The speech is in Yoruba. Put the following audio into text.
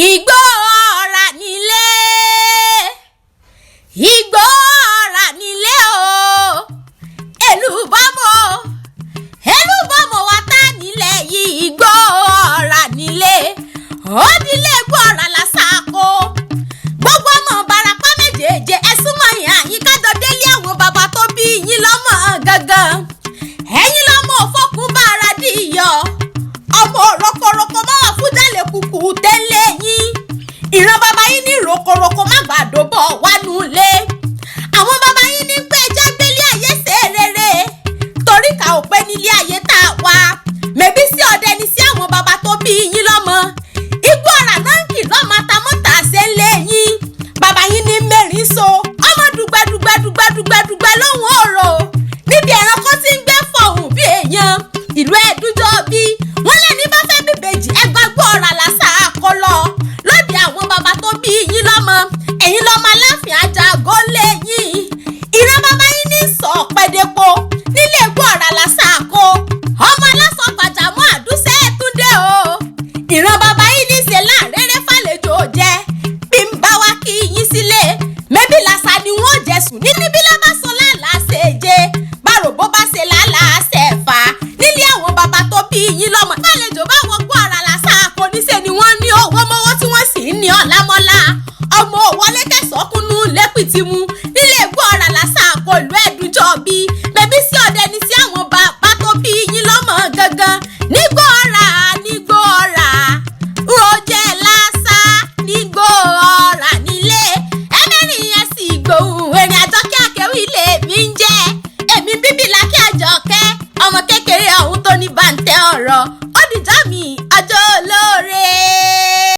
Igbó ọ̀rà nílé, igbó ọ̀rà nílé o. Èlùbọ́mọ, èlùbọ́mọ wa tá nílẹ̀ yìí, igbó ọ̀rà nílé. Ó nílé igbó ọ̀rà làṣàkó. Gbogbo ọmọ Ìbàràpá méjèèjì, ẹ súnmọ́ yín àyín kájọ délé àwọn bàbá tó bí yín lọ́mọ gangan. Ẹ̀yin lọ́mọ òfòkun bára dí iyọ̀, ọmọ rokoroko mọ́ fújàlẹ̀ kùkù tẹ́lẹ̀ yín. Ìran bàbá yín ní rokoroko má gbàdó bọ̀ wánú lé.